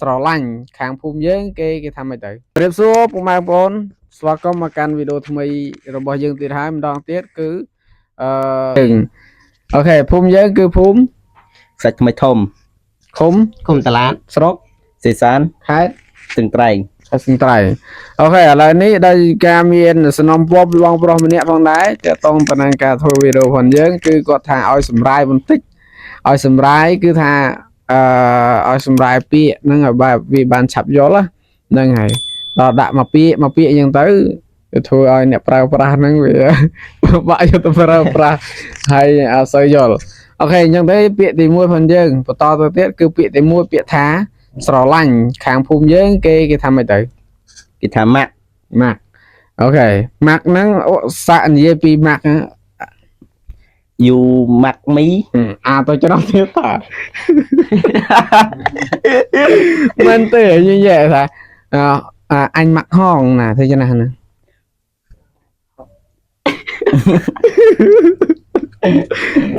ស្រឡាញ់ខាងភូមិយើងគេគេថាម៉េចទៅជម្រាបសួរពុកម៉ែបងប្អូនស្វាគមន៍មកកាន់វីដេអូថ្មីរបស់យើងទៀតហើយម្ដងទៀតគឺអឺយើង OK ភូមិយើងគឺភូមិ សាច់ថ្មីធំ ឃុំ គុំតឡាត ស្រុក សេសាន ខេត្ត ស្ទឹងត្រែង ខេត្តស្ទឹងត្រែង OK ឥឡូវនេះដោយការមានសំណុំពរពីបងប្រុសម្នាក់ផងដែរទាក់ទងទៅនឹងការធ្វើវីដេអូផងយើងគឺគាត់ថាឲ្យសម្រាយបន្តិចឲ្យសម្រាយគឺថាអឺឲ្យសម្រាយពាក្យហ្នឹងឲ្យបែបវាបានឆាប់យល់ណាហ្នឹងហើយដល់ដាក់មកពាក្យមកពាក្យអញ្ចឹងទៅវាធ្វើឲ្យអ្នកប្រើប្រាស់ហ្នឹងវា បាក់យកទៅប្រើប្រាស់ហើយអត់សូវយល់ OK អញ្ចឹងទៅពាក្យទី1ផងយើងបន្តទៅទៀតគឺពាក្យទី1ពាក្យថាស្រឡាញ់ខាងភូមិយើងគេគេថាម៉េចទៅ គេថាម៉ាក់ ម៉ាក់ OK ម៉ាក់ហ្នឹងអូសាក់និយាយពីម៉ាក់ហ្នឹង យូម៉ាក់មី អាទៅច្រោះទៀតតា មែនទេនិយាយថាអអាអញម៉ាក់ហងណាធ្វើចឹងណាណា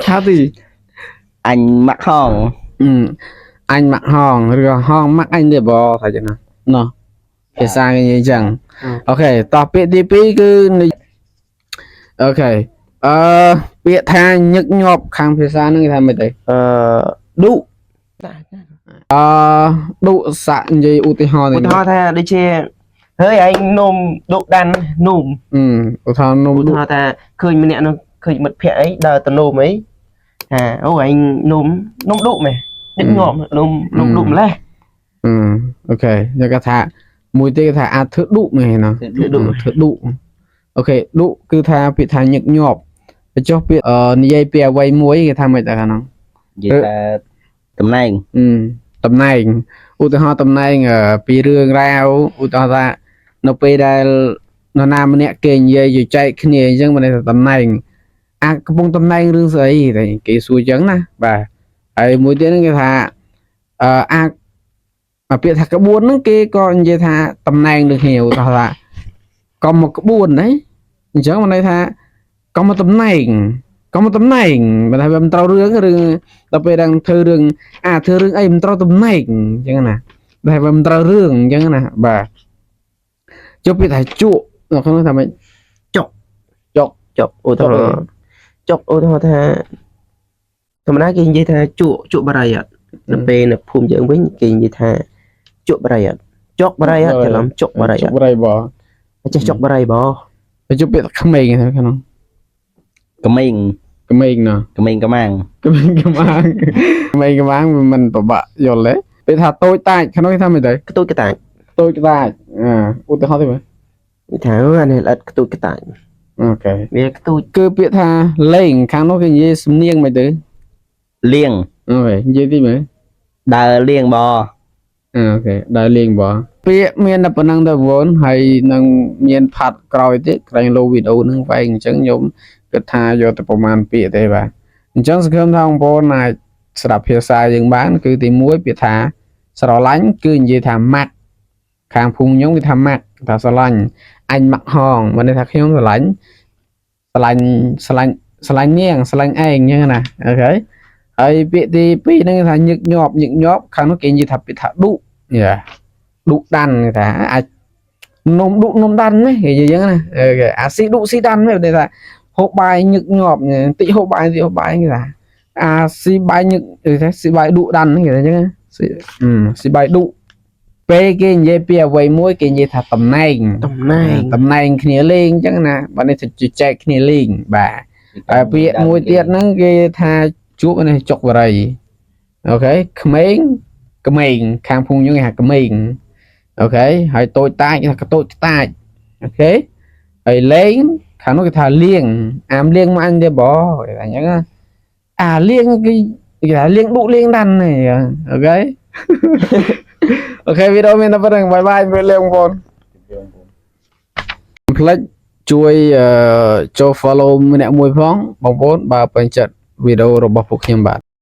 ថាទី អញម៉ាក់ហង អឺអញម៉ាក់ហងឬក៏ហងម៉ាក់អញទេបថាចឹងណាណោះភាសាគេនិយាយចឹង OK តោះពាក្យទី2គឺនិ OK អឺពាក្យថាញឹកញាប់ខាងភាសាហ្នឹងគេថាម៉េចទៅ អឺឌុ អឺឌុសាក់និយាយឧទាហរណ៍ ឧទាហរណ៍ថាដូចជាហើយឯងនំឌុដាន់នំ អឺឧទាហរណ៍នំឌុ ឧទាហរណ៍ថាឃើញម្នាក់នោះឃើញមិត្តភក្តិអីដើរទៅនំអីថាអូឯងនំនំឌុមែនដឹកងាប់នំនំឌុម្លេះ អឺ OK យកគេថាមួយទៀតគេថាអាចធ្វើឌុមែនណា ធ្វើឌុ ធ្វើឌុ OK ឌុគឺថាពាក្យថាញឹកញាប់បញ្ចុះពាក្យអឺនិយាយពីអ្វីមួយគេថាម៉េចដែរខាងហ្នឹង និយាយថាតំណែង អឺតំណែងឧទាហរណ៍តំណែងអឺពីរឿងរ៉ាវឧទាហរណ៍ថានៅពេលដែលនរណាម្នាក់គេនិយាយជជែកគ្នាអញ្ចឹងមានន័យថាតំណែងអាកំពុងតំណែងរឿងស្អីតែគេសួរអញ្ចឹងណាបាទហើយមួយទៀតហ្នឹងគេថាអឺអាអាពាក្យថាក្បួនហ្នឹងគេក៏និយាយថាតំណែងដូចគ្នាឧទាហរណ៍ថាកុំមកក្បួនណាអញ្ចឹងមានន័យថាកុំមកតំណែងកុំមកតំណែងបើថាវាមិនត្រូវរឿងរឿងដល់ពេលដល់ធ្វើរឿង អាធ្វើរឿងអីមិនត្រូវតំណែងអញ្ចឹងណាតែវាមិនត្រូវរឿងអញ្ចឹងណាបាទចុះពាក្យថាជក់នៅក្នុងនោះថាម៉េច ចុក ចុក ឧទាហរណ៍ចុកឧទាហរណ៍ថាធម្មតាគេនិយាយថាជក់ជក់បារីអត់ដល់ពេលនៅភូមិយើងវិញគេនិយាយថាជក់បារីអត់ចុកបារីអត់ច្រឡំជក់បារី ជ អត់ ក់បរិយប ចេះចុកបារីប ចុះពាក្យថាក្មេងនៅក្នុង ក្មេង ក្មេងណា ក្មេងកម្មាំង ក្មេងកម្មាងក្មេងកម្មាងវាមិនពិបាកយល់ទេពាក្យថាតូចតាចក្នុងគេថាម៉េចទៅ ខ្ទូចកតាច តូចតាចអាឧទាហរណ៍ទេមើល ថាអូអានេះល្អិតខ្ទូចកតាច OK វាខ្ទូច គឺពាក្យថាលេងខាងនោះគេនិយាយសំនៀងម៉េចទៅ លៀង OK និយាយតិចមើល ដើរលៀងប OK ដើរលេងបងពាក្យមានតែប៉ុណ្្នឹងទៅបងប្អូនហើយនឹងមានផាត់ក្រោយទៀតក្រែងលោវីដេអូហ្នឹងវែងអញ្ចឹងខ្ញុំគិតថាយកតែប្រហែលពាក្យទេបាទអញ្ចឹងសង្ឃឹមថាបងប្អូនអាចស្ដាប់ភាសាយើងបាន គឺទី1ពាក្យថាស្រឡាញ់គឺនិយាយថាម៉ាក់ខាងភូមិខ្ញុំគេថាម៉ាក់ថាស្រឡាញ់អញម៉ាក់ហងមានន័យថាខ្ញុំស្រឡាញ់ស្រឡាញ់ស្រឡាញ់ស្រឡាញ់នាងស្រឡាញ់ឯងអញ្ចឹងណា OK ហើយពាក្យទី2ហ្នឹងគេថាញឹកញាប់ញឹកញាប់ខាងនោះគេនិយាយថាពាក្យថាឌុយ៉ាឌុដាន់គេថាអាចនំឌុនំដាន់ណាគេនិយាយអញ្ចឹងណា OK អាស៊ីឌុស៊ីដាន់ហ្នឹងគេថាហូបបាយញឹកញាប់បន្តិចហូបបាយបន្តិចហូបបាយគេថាអាស៊ីបាយញឹកគេថាស៊ីបាយឌុដាន់ហ្នឹងគេថាអញ្ចឹងណាស៊ីអឺស៊ីបាយឌុពេលគេនិយាយពីអ្វីមួយគេនិយាយថាតំណែង តំណែង តំណែងគ្នាលេងអញ្ចឹងណាបើនេះជជែកគ្នាលេងបាទ ហើយពាក្យមួយទៀតហ្នឹងគេថាជួបនេះចុកបរិយ OK ក្មេងក្មេងខាងភូមិយើងគេហៅក្មេង OK ហើយតូចតាចគេថាកតូចតាច OK ហើយលេងខាងនោះគេថាលៀងអាមលៀងមកអញទេបគេថាអញ្ចឹងណាអាលៀងគេគេថាលៀងឌុលៀងដាន់នេះ OK OK វីដេអូមានតែប៉ុណ្្នឹង bye bye ជម្រាបលាបងប្អូន ភ្លេចជួយអឺចូល follow ម្នាក់មួយផងបងប្អូនបើពេញចិត្តវីដេអូរបស់ពួកខ្ញុំបាទ។